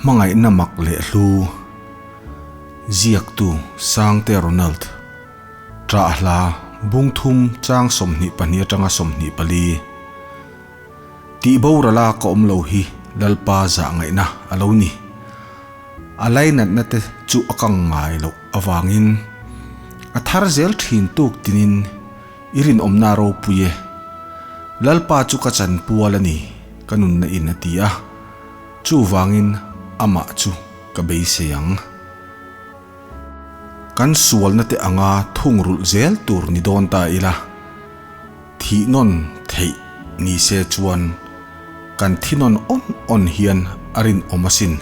Hmangaihna mak leh hlu Ziaktu Sangte Ronald Ṭah hla Bungthum chang 22 aṭanga 24 Tih borala ka awm lo hi Lalpa zah ngaihna a lo ni. A lainatna te chu a kang ngai loh avangin a thar zel thin tuk tinin i rinawmna ropui e. Lalpa chu ka chanpual a ni, ka nunna in a ti a. Chuvangin amah chu ka beisei ang. Kan sualna te anga thungrulh zel tur ni dawn ta ila, thih nawn theih ni se chuan kan thi nawn awn awn hian a rinawm asin.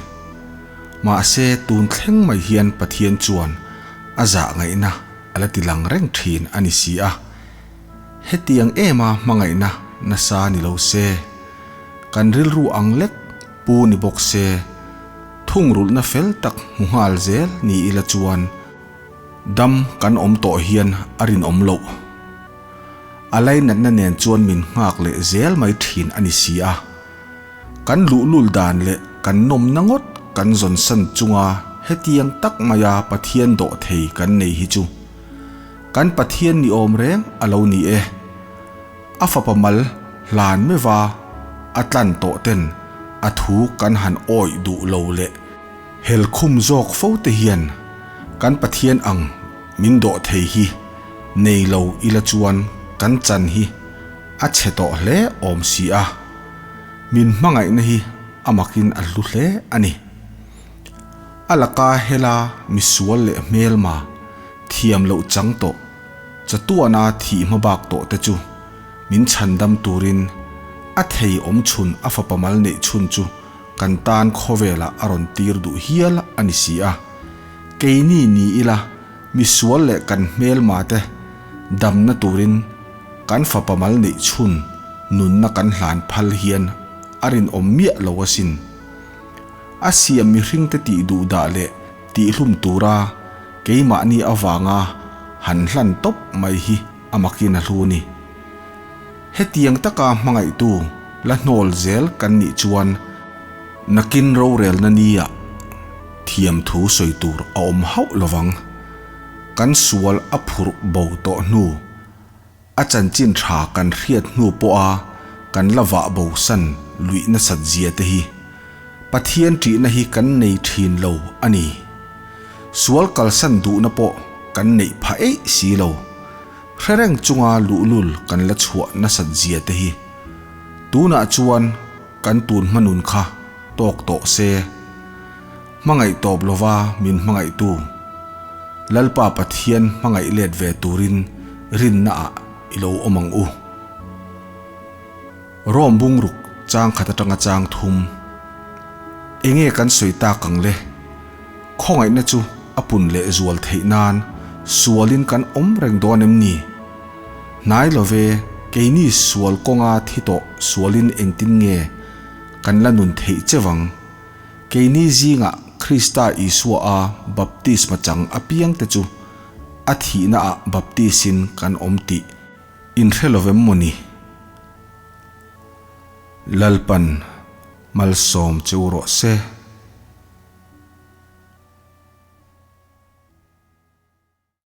Mahse tun thleng mai hian Pathian chuan a zah ngaihna a la ti lang reng thin a ni si a. Hetiang ema hmangaihna nasa ni lo se, kan rilru ang lek pu ni bawk se, thungrulhna fel tak hmu nghal zel ni ila chuan dam kan awm tawh hian a rinawm loh. A lainatna nen chuan min nghak leh zel mai thin a ni si a. Kan luhlul dan leh kan nawmna ngawt kan zawn san chunga hetiang tak maia Pathian dawh thei kan nei hi chu kan Pathian ni awm reng a lo ni e. A fapa mal hlan meuha a tlan tawh ten a thu kan han awih duh lo leh helkhum zawk fo te hian kan Pathian ang min dawh thei hi nei lo ila chuan kan chan hi a chhe tawh hle awm si a, min hmangaihna hi a makin a hlu hle a ni. A laka hela misual leh hmelma thiam loh chang tawh chatuana thih hma bak tawh te chu min chhandam turin a thei awm chhun a fapa mal neih chhun chu kan tan khawvelah a rawn tir duh hial a ni si a. Keini ni ila misual leh kan hmelma te damna turin kan fapa mal neih chhun nunna kan hlan phal hian a rinawm miah lo asin. A siam mihringte tih duh dah leh tihhlum tura keimahni avanga han hlan tawp mai hi a makin a hlu ni. Hetiang taka hmangaihtu la hnawl zel kan nih chuan nakin rorelna nia thiamthu sawi tur a awm hauh lovang. Kan sual a phurh bo tawh hnu, a chanchin tha kan hriat hnu pawha kan la vah bo san luih nasat zia te hi Pathian ṭihna hi kan nei ṭhin lo a ni. Sual kalsan duhna pawh kan neih phah eih si lo. Hre reng chunga luhlul kan la chhuah nasat zia te hi. Tunah chuan kan tun hmanun kha tawk tawh se. Hmangaih tawp lova min hmangaihtu Lalpa Pathian hmangaih let ve turin rinna ah i lo awm ang u. Rom bungruk chang khat atanga chang thum. Enge kan sawi tak ang le? Khawngaihna chu a pun leh zual theih nan sualin kan awm reng dawn em ni? Hnai love, keini sual kawnga thi tawh sualin engtin nge kan la nun theih che vang? Keini zingah Krista Isua a baptisma chang apiangte chu a thihnaah baptisin kan awm tih inhre lovem maw ni? Lalpan malsawm che u rawh se.